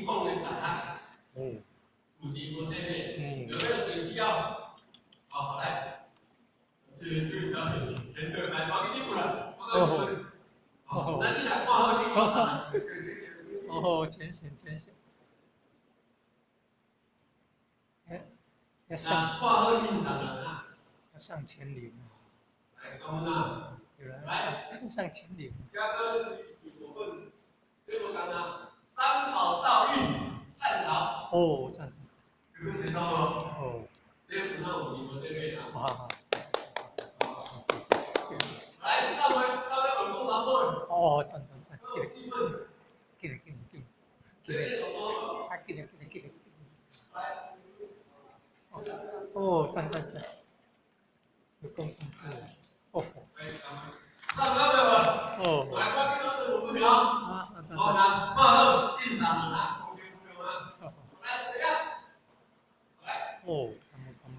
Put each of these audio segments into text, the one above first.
講的大學，有錢無底買，有沒有誰需要？好，來，這個這個小姐，來，我給你過來，我給你過來。好，那你來看好你我送。哦，淺顯淺顯。要上。看好印上啦。要上前靈。來，講啦。有人上上前靈。嘉哥是我們，對無共啊？三寶道運探討。哦，讚。有沒有聽到無？哦。這有哪有錢無底買啊？好好。來，上回上回耳公三寶。哦，讚讚讚。記得記得記得記得。啊，記得記得記得。來。哦，讚讚讚。有講三寶。哦。上了沒有？哦。來，我今仔日問你哦。哦，那看好印上了啦，講清楚啊。來，誰啊？來。哦，感恩感恩。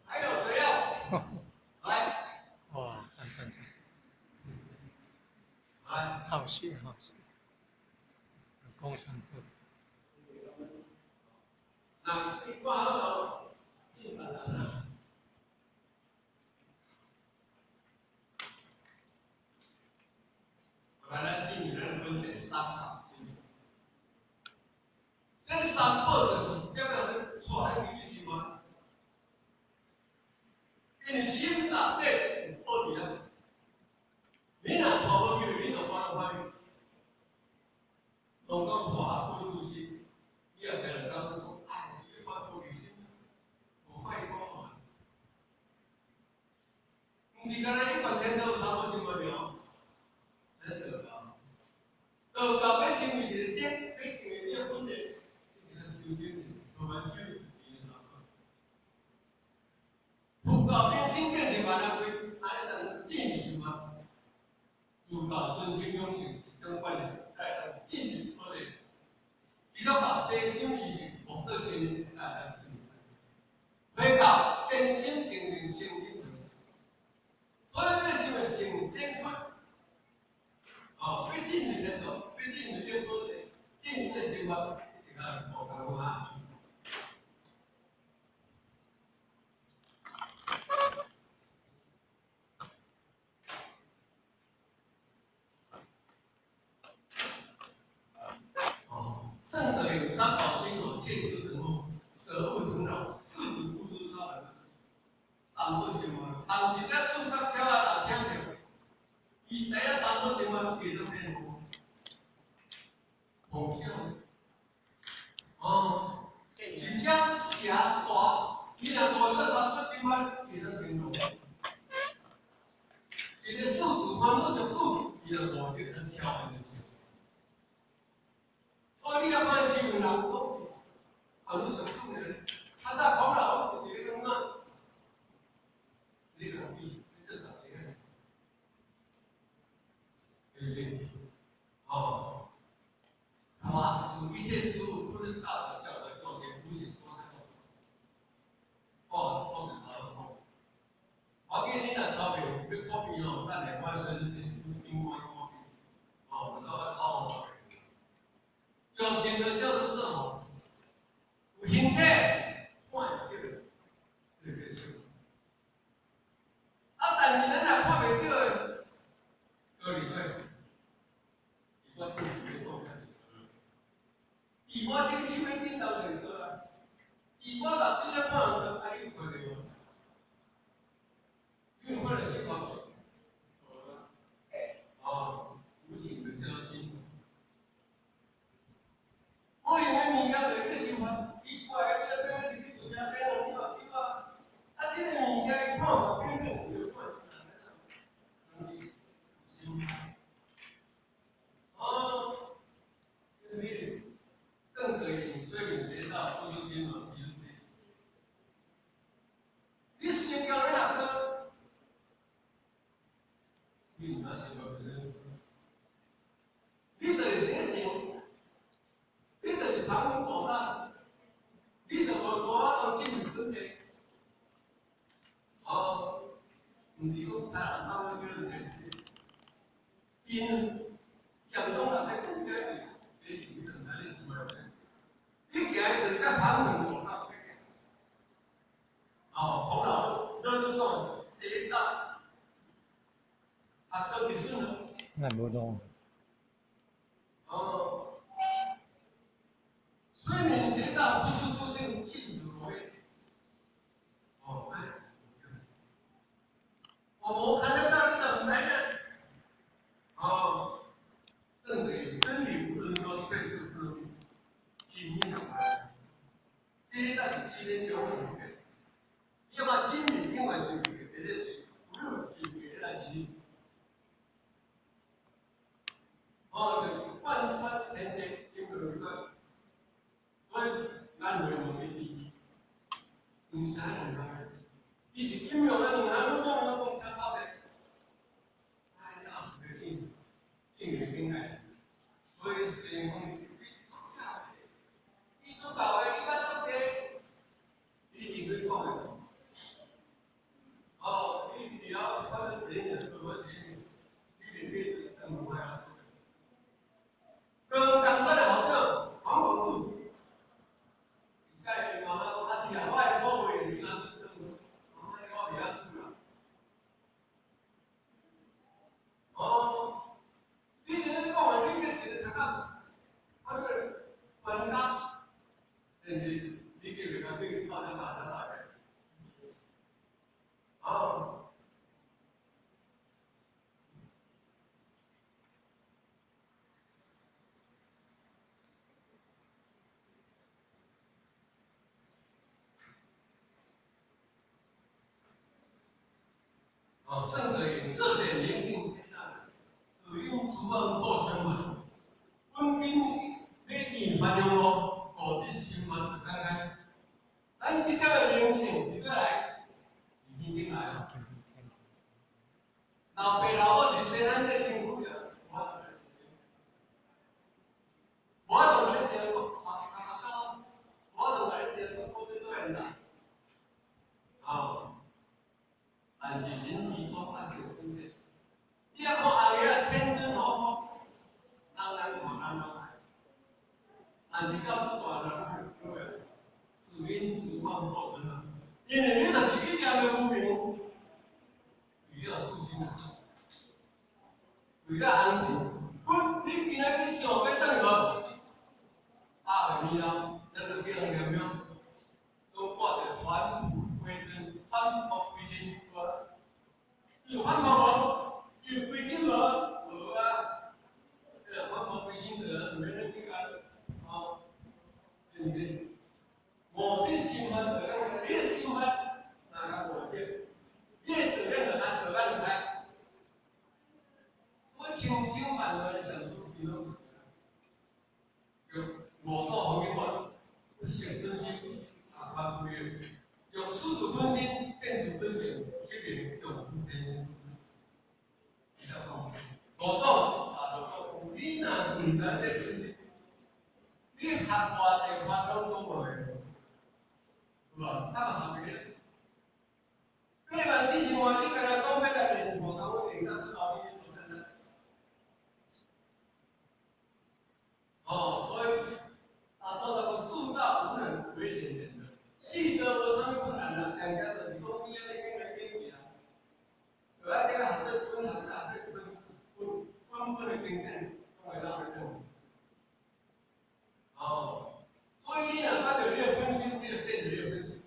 還有誰要？來。哇，讚讚讚。來。好事好事。講三寶。那你看好哦，印上了啦。來，咱進入咱本地三寶心。這三寶就是點樣咧帶咱入去修啊？因為心內底有寶佇遐，你若帶無去，你就無法度發揮。攏講化不出心，你也聽人講說，哎，你發菩提心，無快講嘛。毋是干焦你全天都有三寶心無了，咱道教，道教欲成為一個仙，欲成為你的本體，你得修行，慢慢修就是伊的三寶。佛教明心見性萬啊歸，按呢當進入修啊。儒教存心養性是種觀念，來當進入寶地。基督教西心儀式，福德正神來當進入。佛教堅心定性成心所以欲成為聖仙佛，哦，欲進入天道，欲進入這寶地，進入這生活，一定要是無仝款啊。哦，聖者有三寶心哦，切諸塵惑，捨物成道，四主孤獨超人。三寶心啊，含一隻觸角超仔若聽著，伊知影三寶心啊，伊就變風聲。哦，一隻蛇大，伊若大咗三寶心啊，伊就成龍。一個數字煩惱俗子，伊若大就能超人就是。所以你要看新聞人攏是煩惱俗子爾，較早講老就是咧感覺。你通比，你做十個，對不對？哦，法主一切事物，不論大的小的，都是無形都是動。哦，都是他的動。我記你若鈔票欲貨幣哦，等下我隨時另外貨幣，哦，我都要抄鈔票。有形的叫做色法，有形體看會著，就叫色。啊，但是咱若看袂著的，高利貸，佇我手咧動，佇我這個手咧震動就對啊。佇我目睭咧看毋著，啊，你有看著無？你有看著色法無？哦，無形的叫心。無形的物件就是去想法，奇怪，你若變做一個樹仔變兩你目睭啊，啊，這個物件伊看嘛變變有看，人伊有心。哦，這個正可以雖明邪道，不修心嘛，其實是。你雖然教咧學科，你毋哪是無可能？你就是成性，你就是旁門左道，你就無無法度進入本地。哦，毋是講台南放叫做誰？因禅宗人咧讲起这是你毋知你想欲你行的就是甲旁门左道。哦，孔老老师讲邪道，啊，都必顺啊。那无路。哦，虽名邪道，不修诸行，尽是无为。哦，哎，我无看得这，你都毋知影。哦，圣者真理无能说，却是不能心意来。这个才是真正重要的。你要把真理永远是别个，不用是别个来是你。哦，就贯穿天地，永远不断。所以咱会问伊第一，毋是啥人来，伊是金融啊，两下拢讲拢讲超高的。哎呀，袂进，进入境界。所以是讲，你出教的，你出教的，你捌足济，你一定去讲的。哦，你以后反正别人做我钱，你连这是更无还要说。跟共款的校长黄广志，一届妈妈讲啊，弟啊，我的宝贝你若输转，妈妈我袂晓输啦。哦，你这咧讲的，你这一个读到，啊个专家，甚至你叫袂晓去到了大大大哦。哦，圣者言，这点灵性天下，只因诸万堕千万。本经要见凡庸路，悟得心愿就展开。咱这点的灵性，伫倒来？伫天顶来哦。老爸老母是生咱这身躯啊，无法度来生，无法度来生个，啊啊，无法度来生个，讲做缘啦。哦，但是人之初还是有本性。你若看红爷仔天真活泼，人人看人人爱。但是到足大了，愈愈越，是因诸万构成啊。因为你就是一念的无明，为了私心啊，为了安定。阮你今仔去想欲转去无？啊，会咪啦，咱就叫人念庙，拢挂著返璞归真，返璞归真，对无？有返璞无？有归真无？无啊。这个返璞归真就毋免咧去啊，哦，对毋对？悟得心法就讲，你的心法若较悟得，你的道理就按就按开。我千千万万的上师，伊拢是叫五祖弘忍法，不识本心，下发不愿，叫事事本心，见自本性，这边叫天。伊就讲五祖啊，就讲你若毋知这本性，你学偌济法拢拢无用。有无？他嘛学袂了。840,000，你干焦讲欲来练无共，我练到出后你做简单。哦，所以大祖就讲自道无能为显前的，记得无啥物困难啊，上悬就是讲你按呢拣来拣去啊。就爱这个学做本行，学做本本本本的经典，拢会当来讲。哦，所以你若捌著你的本心，你就见著你的本心。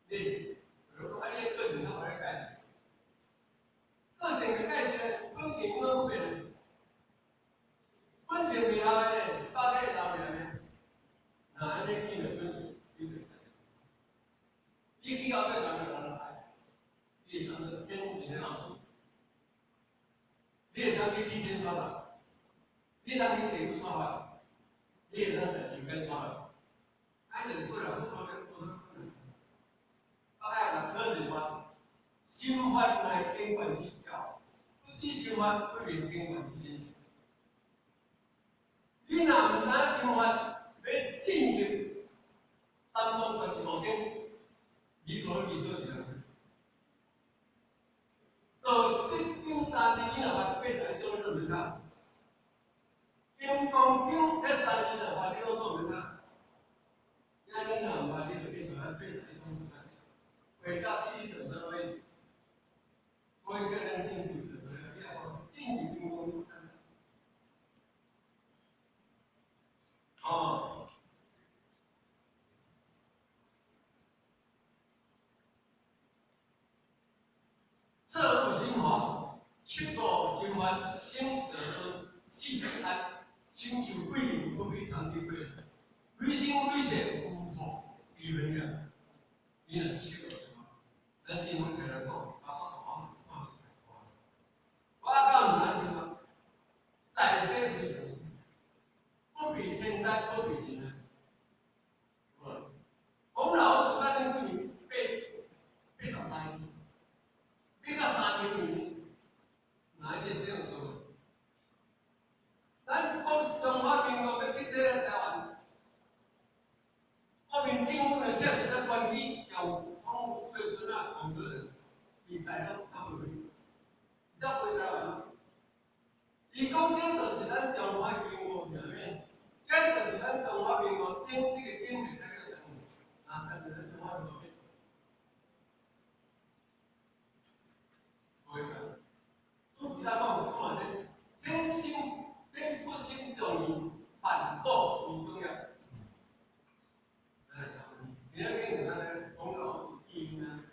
你是，比如讲啊，你的个性较无咧改，个性个改是本性永远不变的。本性袂老的呢，一百岁老袂安呢。若按呢见著本性，你就会知。你去后壁人就人来，你会当做天人的老师，你会当去起天刷人，你会当去地狱刷法，你会当在人间刷人。爱就过来，好无无啥困难。大概若考一关，心法乃经贯之教，不知心法不明经贯之真。你若毋知影心法，欲进入三宗十二部经，你无意思是啥？到得顶三支，你若捌过一个做你都袂晓。金刚经彼三年若发，你拢做毋通。你按呢若毋捌，你就继续按81种就开始，画到死就毋知怎意思。所以叫咱进去就对了，你也讲进入金刚经。哦。彻悟心法，七个心法，生则顺，死则安，成就贵人，不必长期贵人，唯心唯色无福，离分了。你若七个心法，咱今日听人讲，包括我看是我讲毋知心法，在世非常，不比天灾，不比人难。孔老夫子咱几年80代，比到3000年，哪一个使用数？咱国中华民国要彻底来台湾，国民政府呢，请一个专机，将孔子的孙仔孔德成，伊台东到飞，到飞台湾。伊讲这就是咱中华民国命运，这就是咱中华民国顶这个顶袂使叫台湾，啊，但是咱中华民国。所以讲，书记来讲，书嘛这天心天不心动意，反过为重要。你要跟人家讲老子基因啊，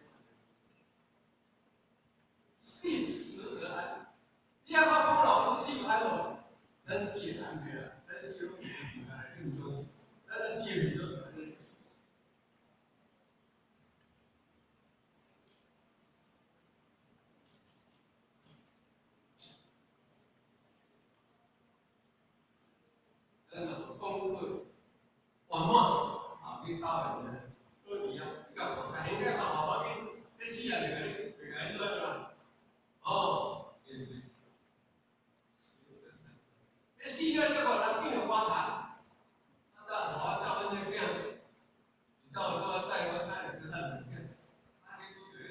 死死则安。你要讲讲老子死安咯，咱死会安对啊，咱死拢唔来，你唔相信？咱死会做啥？咱若讲过圆满，啊，去到的呢，倒伫啊，你甲看，大兴甲看无要紧，你死也袂共你，袂共你转啦。哦，对对。你死了这个人变成棺材，啊，才互我走阮这囝，走我载我载个啥物件，啊，去拄着人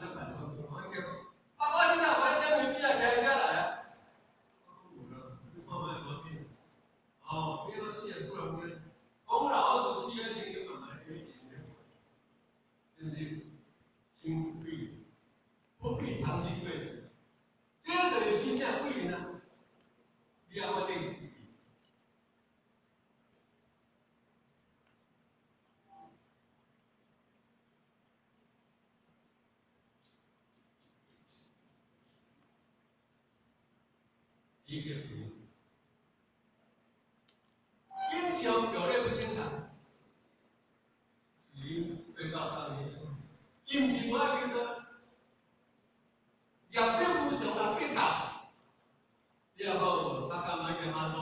咧办丧事，我讲，啊，我你若有爱啥物件，徛遐来啊？我讲无啦，你看觅无要紧。哦，你讲死啊死人个，讲老鼠死啊，成就慢慢有一点点，是毋是？心贵，不必长期贵，这就是真正贵人啊！你也我这个。一个英雄有泪不轻弹，死因追到上面去，伊毋是无爱紧张，业力无常啊，变到，了后，大家买个妈祖，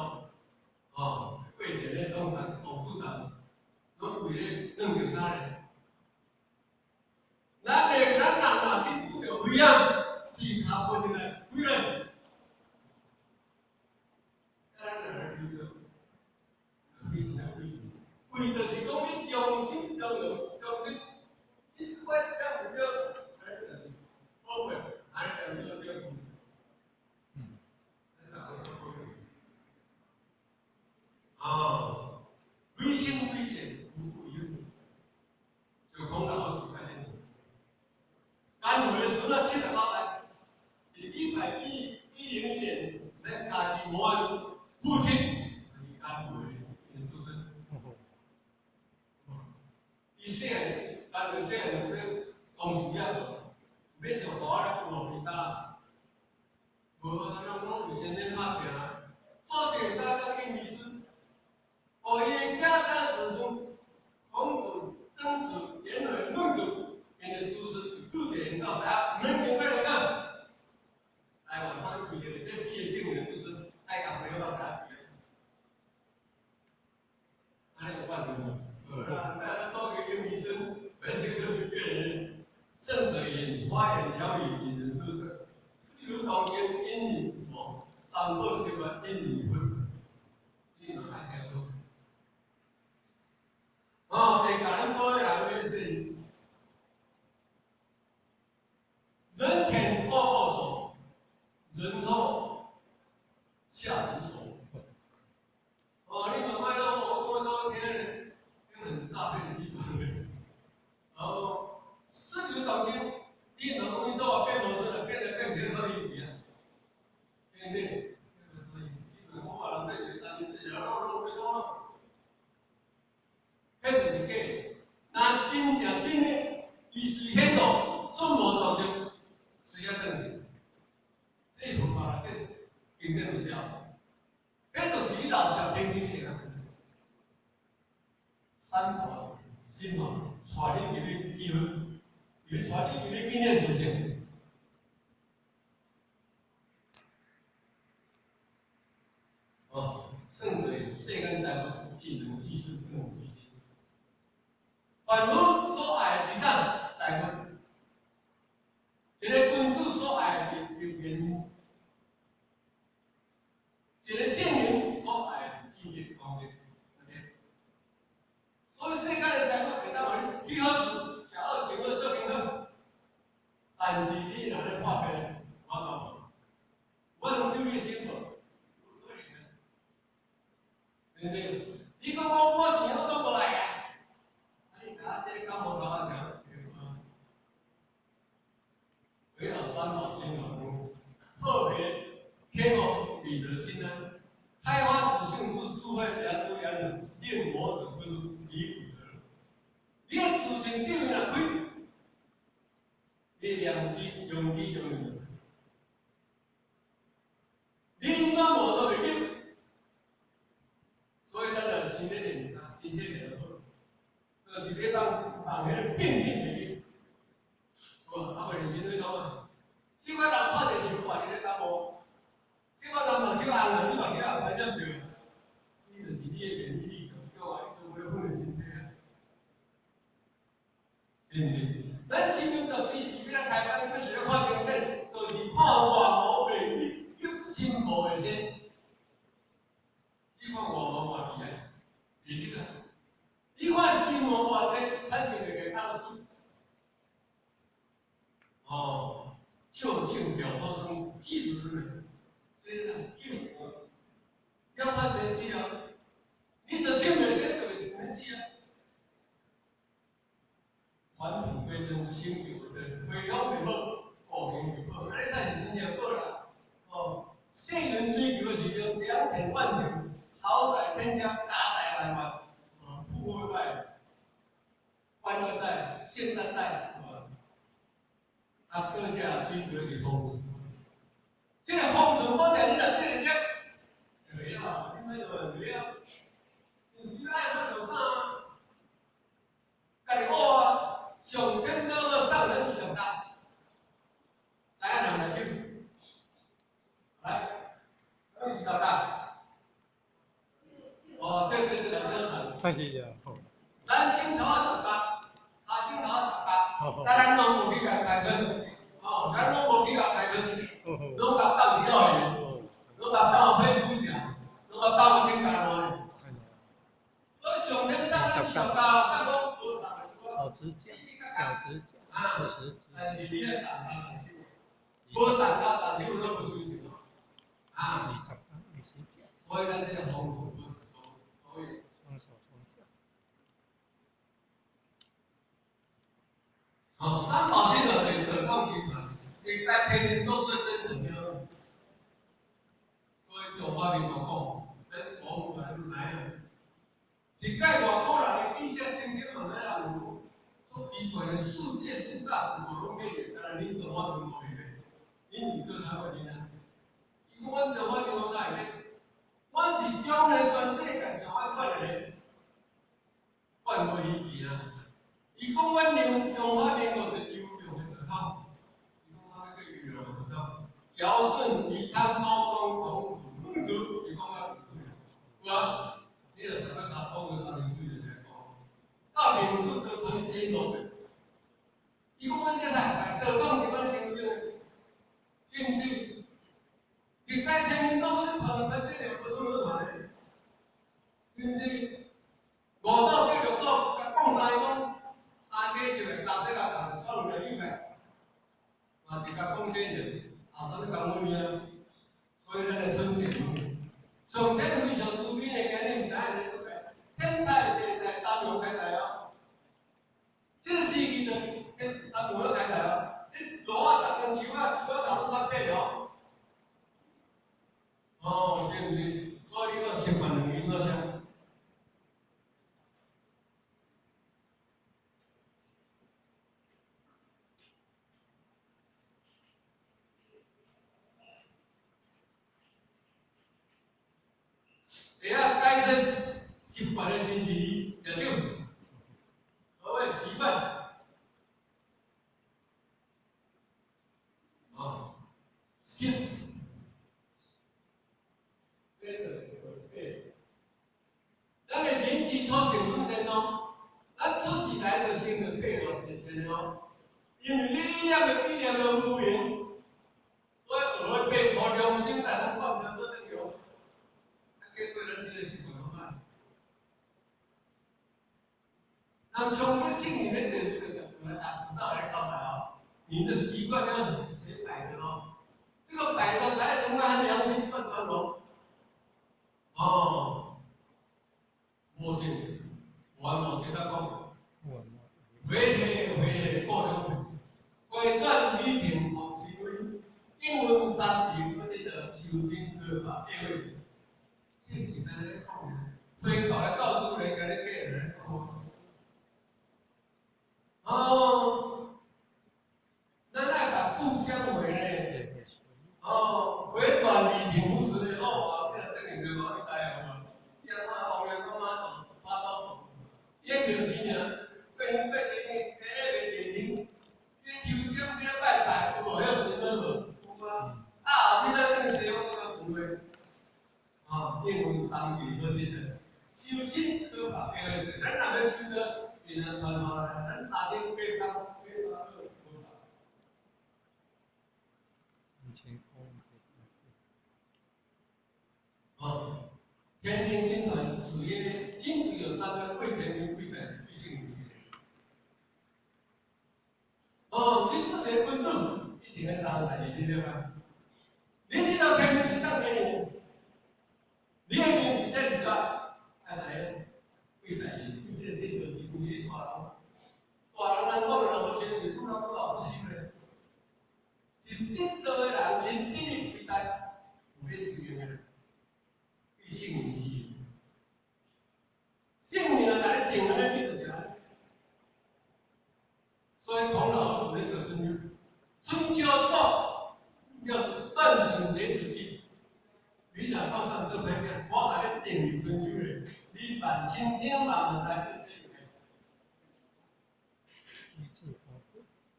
哦，过前个总裁、董事长，拢规咧软着脚咧。咱的咱人若去拄著危险，一跤飞进来，危咧。咱若来遇著，你是来危？危就是讲你忠心、忠勇、忠心，这块才有叫，安尼就是宝贝，按呢就叫叫贵。哦，唯心唯性，无负于人。就孔老夫子开始。甘露的孙仔79代，伫101年，咱家己母的父亲就是甘露的子孙。伊细汉，甘露细汉就要从事业，欲上大来有予伊打，无啊，咱拢为先生拍拼，做定打到应医师，予伊的囝仔孙孙，孔子、曾子、颜回、孟子，𪜶的子孙愈地到台，毋免经过来讲，台湾法律规定，这四个姓的子孙爱共朋友到台。按呢有关系无？啊，咱做个应医生，白是就是个人圣者言，花言巧语引人入胜，有同经引人魔，三宝十法引人分，你嘛爱听好。哦，会共咱保的人免信。人前握握手，人后下毒手。痟，彼就是你老舍天经的啊。三宝心法，带你入去结婚，伊带你入去纪念自性。哦，算做世间财物，只能济世，不能济心。凡夫所爱的是啥？财物。一个君子所爱的是原因，一个圣人所爱的是智慧光明，对不对？所以世间的财物会当予你起好厝、食好、穿好、做工好，但是你若咧破病，有法度无？有法度救你的心无？无可能啊！是毋是？你讲我钱我总无爱啊，啊你若这个感冒头仔疼，对无？围绕三宝心法，破别开悟彼得心安，开发自性智智慧良知良能，令魔者归入离苦得乐。你的自性顶若开，你良知良知良能，你怎无都袂记。所以咱若身体练，身体练好，就是咧放放彼个病症袂记。有啊，啊袂认真去创啊。小可人拍一个手，看你咧感冒；小可人目睭红啊，你目睭也传染著。你就是你的免疫力强，叫啊，伊都无咧训练身体啊，是毋是？咱新闻就是是欲来开班，阁是咧看经典，就是看外无袂记，激心无会生。你看外无偌厉害，袂记啊？你看心无偌济，产生一个当死。哦，究竟了脱生，知足轮回，这个救了脱生死啊！你的心袂生，就袂生死啊！返璞归真，成就为真，回向为宝，故行为宝，按呢才是真正宝啦！哦，圣人追求的是讲良田万顷，豪宅千家，家财万万，哦，富二代、官二代、县三代，是吧？啊，阁者追求是丰顺，这个丰顺宝地，你若得会就会晓，你买就会晓，你爱啥就啥，家己学啊。上天老二上人二十家，知影人来手，来，二十家。哦，对对对，老师好。哎呀，好。咱手头仔十家，跤手头仔十家，但咱拢无去共开垦，哦，咱拢无去共开垦，拢共放伫了里，拢共放飞猪食，拢共放种干烂。所以上天送咱二十家，送讲无送咱小指甲，小指甲，二十指。但是你爱动跤动手，无动跤动手拢无收成啊。二十家，二十甲。所以咱这个风水不所以双手双脚。哦，三宝心法就是道统心法，历代天人做出的真正了。所以中华民国讲，咱国父嘛拢知影，一届外国人的记者清楚问咱人有足奇怪的世界四大古国拢买咧，干焦恁中华民国袂买，恁是搁较原因啊？伊讲阮中华民国哪会买？阮是中的全世界上爱管的咧，管无稀奇啊！伊讲阮中华民国是优良的道统，伊讲啥物叫优良的道统？尧舜禹汤周公孔子孟子，伊讲阮有水有啊？你若读过三讲过三明水就知讲，到明子都传先路的。伊讲阮这台道统伫阮身上，是毋是？历代天命祖师传来这个，无啥物好传的，是毋是？五祖叫六祖，共讲三个讲，三家就会加说啊，共创两语来，嘛是共讲这个，后生咧讲阮啊，所以咱来存钱。上天非常慈悲的，今日毋知影咧，天台地台三阳开台哦，这个时期就天三阳开台哦，你落啊，逐根树仔，树仔头拢插白哦。哦，是毋是？所以你看十万两银怎写？习惯的真是举手。何谓习惯？哦，习。咱的人之初性本善哦，咱出世来就生就变哦，是善哦。因为你一念的比念的无明，所以学会八苦良心来咱贯穿做得着。啊，结果咱这个习惯好歹。人从你心里面这个来打走来交代哦，你的习惯要写摆的哦，这个摆的才能够良心贯穿哦。哦，无信，无按无记得讲，回回回过两回转理庭复思维，应闻三平不得的修身可法一回事，是毋是按呢讲的？推教的教主来共你计来讲。哦，咱爱共不相违呢。哦，回转理庭复出的哦，你若等于对无？你知无？你若看王爷讲妈祖妈祖婆，伊个庙是尔，变变变变个电影，去抽签去拜拜，有无？彼神了无？有啊。啊，后尾咱等西方阁较顺位。啊，应闻三平不得的修身可法一回事，咱若欲修得。平安团团来，咱3800个无法。哦，天人军团事业，君子有三恩：贵天命、贵本、贵性。哦，你做一个君子，一定爱三项代志，你了解？你这道天命是啥天命？你的命是在伫怎？爱知影？贵大人，你这个天就是规个大人，大人咱讲的若无成就，愈来愈老不修咧。是得道的人，人得伟大，有彼修行的人，伊圣人是。圣人若共你定按呢，你就是按呢。所以孔老夫子咧做春秋，春秋做要断情绝子句。你若做上做歹囝，我共你定义春秋咧，你万千千万万来做世界。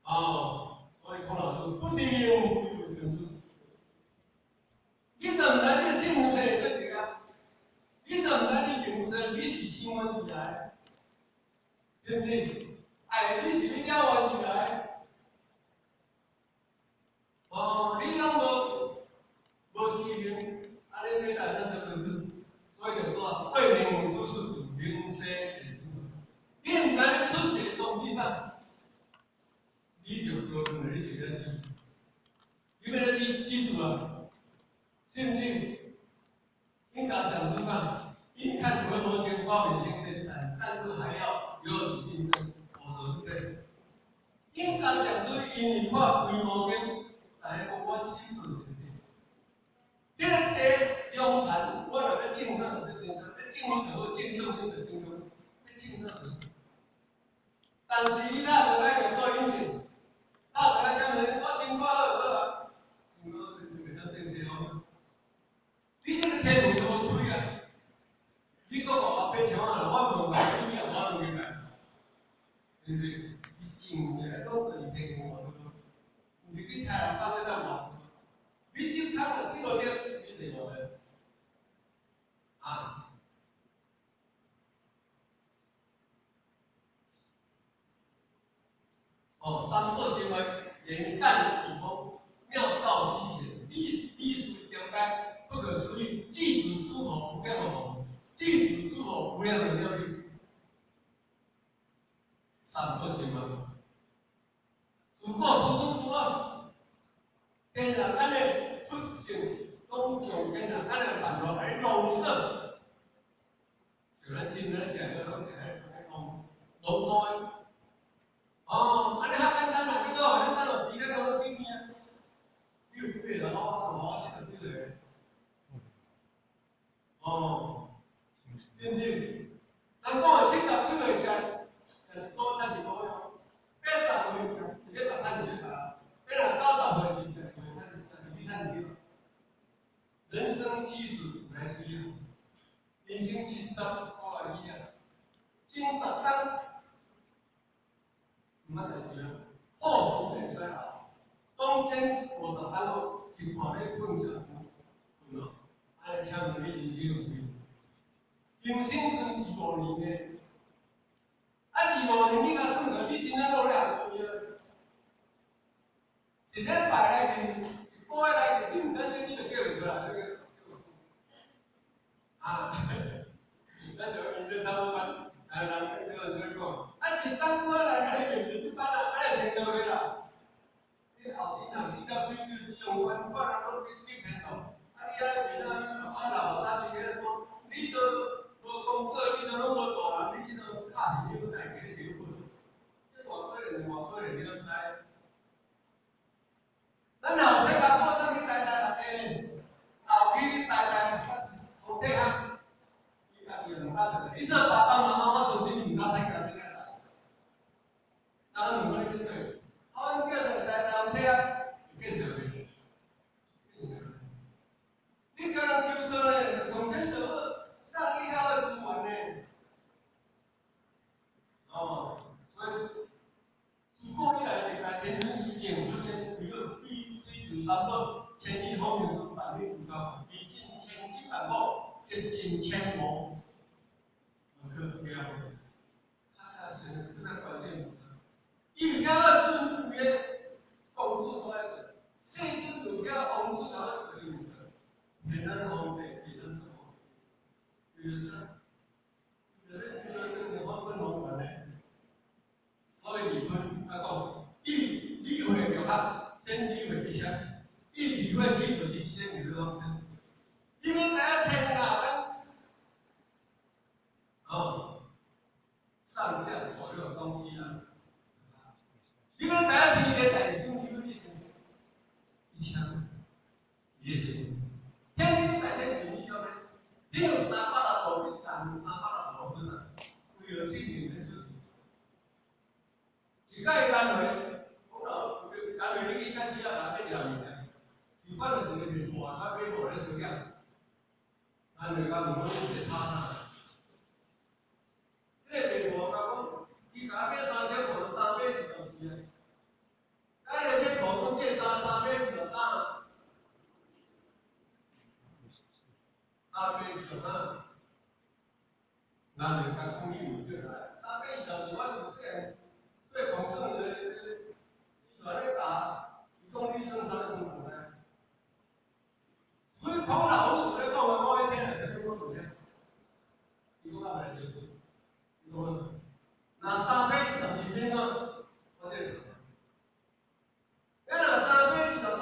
哦，所以孔老师不定命不为君子。你就毋知你圣人是佗一个，你就毋知你并无说你是心愿而来，是毋是？哎，你是你了愿而来。哦，你拢无修行，啊，你欲来怎做君子？所以叫做对明文殊师子，明生的师。你毋知你出世的宗旨啥？你就高中你是咧知识，你欲咧知知识啊？是毋是？应该想出讲，应看维摩经、光明经的，但是还要有所印证，否则是对。应该想出因为看维摩经，但是讲我心做是对。你个地用禅，我若欲种啥就欲生啥，欲种佛就好，种众生就种众，欲种啥就好。但是伊早就爱做印证，早就爱讲咧，我先看好就好啊，先看好就袂当变西方啊。你这个天门都无开啊！你阁500、8千啊，我问你，你也我问你来，对毋对？伊种起来拢就是天门外多，毋是去太阳放咧当外多。你种空了，你无得，你就无得。啊！哦，三宝行为，言淡语风，妙道悉显，理理事中间，不可思议，具足诸佛无量的佛，具足诸佛无量的妙力，三宝行为，自古师尊师啊，天下咱的佛性拢从天下咱的办法来浓缩，像咱今日食的拢食迄浓浓缩的。哦，按呢较简单啦，你阁予咱等落时间，拢死去啊！你有几个人？我像我40几个。哦，是毋是？人讲的70几岁食，食一个月趁一个月，80岁食一礼拜趁一礼拜，欲若90岁是食一个月趁食一个趁一个。人生七十古来稀啊，人生70，我甲你关系啊。前十工毋捌代志啊，好时袂衰老，总前50工哦，一看咧困食困哦，安尼请问你人生有未？人生剩25年呢，啊25年你共算算，你真正落咧学过啊？一礼拜内面，一个月内面，你毋等你就叫袂出来，那个。啊，咱像伊咧差不多班，啊人咧咧讲，啊一冬我来甲你面对这班啊，安尼先倒去啦。你后天若去到鬼叫这种款，看人拢去去天堂，啊你遐咧面啊，目屎流目屎水咧讲，你都无功过，你都拢无大人，你这种敲你要大家离婚，这偌可怜，偌可怜，你敢知？咱后生甲报上去台大读册，后去台大读体学，伊家己毋敢做。你做爸爸妈妈，我相信你毋敢使交这个仔。咱问我你去对，啊，阮叫做台大体学，有见识未？见识未？你共人求道呢，上天就好，送你遐个资源呢。哦，所以自古以来，历代天尊圣不先，为了追追求三宝，千里访名师，万里求高，历尽千辛万苦，历尽千磨，去了。他才是菩萨观世音菩萨，伊为了尊贵的公主过来做，世尊为了王子头来做伊有做，天咱皇帝，地咱做皇帝，为了啥？为了咧，为了等于法本王权呢。所以离婚，他讲，以理会六合，先理会一切；以理会七就是先理会往生。你欲知影天下咱，哦，上下左右东西南，你欲知影天地大事，你欲去一切，你会知。天地大天地，你晓得？你有360度去干360度去干，为了性命来出世。一摆干会，讲老师，干会你去菜市仔买一样物件，伊看到一个面婆，甲买无咧相减，咱就甲问讲你是咧吵啥？彼个面婆共讲，伊共我买三千无，三百二十四啊。咱个面婆讲这衫三百二十三，323。咱就共讲你有对来，324，我是这个。对孔圣的，伊就按呢教，伊讲你算啥算毋知。所以孔老夫子咧讲话，我欲听来，啥物我毋听。伊讲我袂相信，伊讲若324免讲，我这个头。啊，若323，较早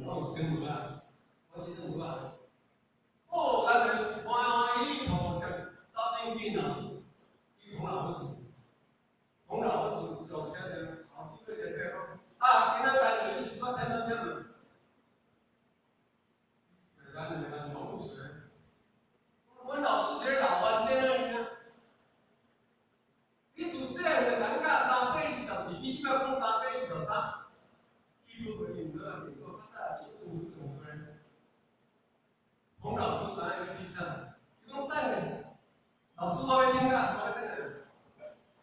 拢是长毛啊，我是长毛啊。哦，咱就欢欢喜喜抱抱走顶见老师。孔老夫子，孔老夫子就听着好几个人在讲，啊，今仔日你是我听到听无？咱就咱老师，阮老师是老顽颠啊！你自细汉就人教324，你这摆讲323，基本会用到啊，讲较早做政府长官，孔老师知影你是啥？伊讲等下，老师我欲请假，我欲转来。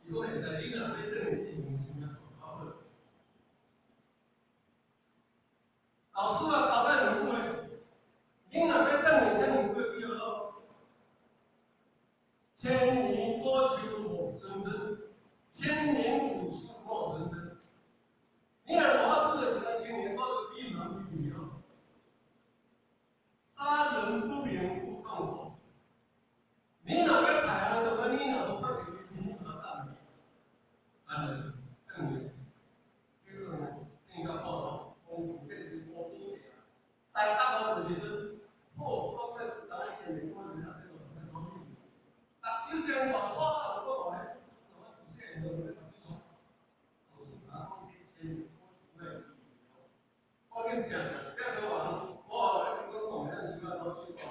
伊讲会使，你若欲转来这门心啊，好好。老师啊，交代两句话，你若欲转来这两句话比较好。千年古树莫春春，千年古树莫春春。你若无法拄著一个千年古树，你毋通去哦。杀人不明不动手。你若欲杀人，就讲你若无法度，你怎斩？按呢，转来，结果呢，转到报道，讲这是乌边的啊，西北哦，就是说，哦，我看是当千年古树啊，这个在讲咩？目睭先大，拖有够大个，我自细汉就咧目睭错，老师甲我讲千年古树的，我紧拼拼拼到完，我后来你讲讲咱树仔都水大。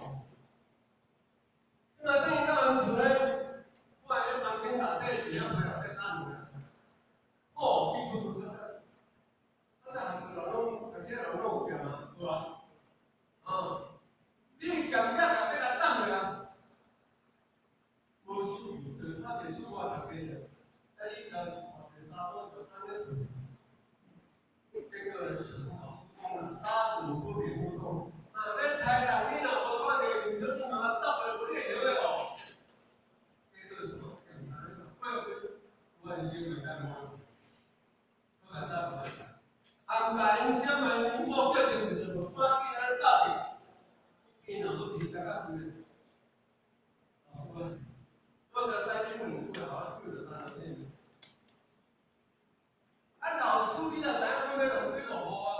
这摆转到厝咧，我喺房间内底伫遐被内底等尔。哦，基本较早，较早韩国人拢读册人拢有剑啊，无啊？哦，你剑剑也欲共斩落啊！啥較貴？老師問，我共台語問句好，對著三條線。啊，老師，你若知影講欲落雨落雨啊？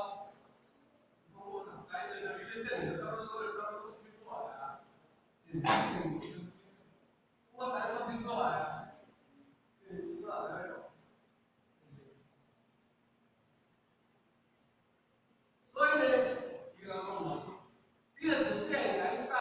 講我哪知，就伊咧等，到尾到尾做啥物過來啊？真正。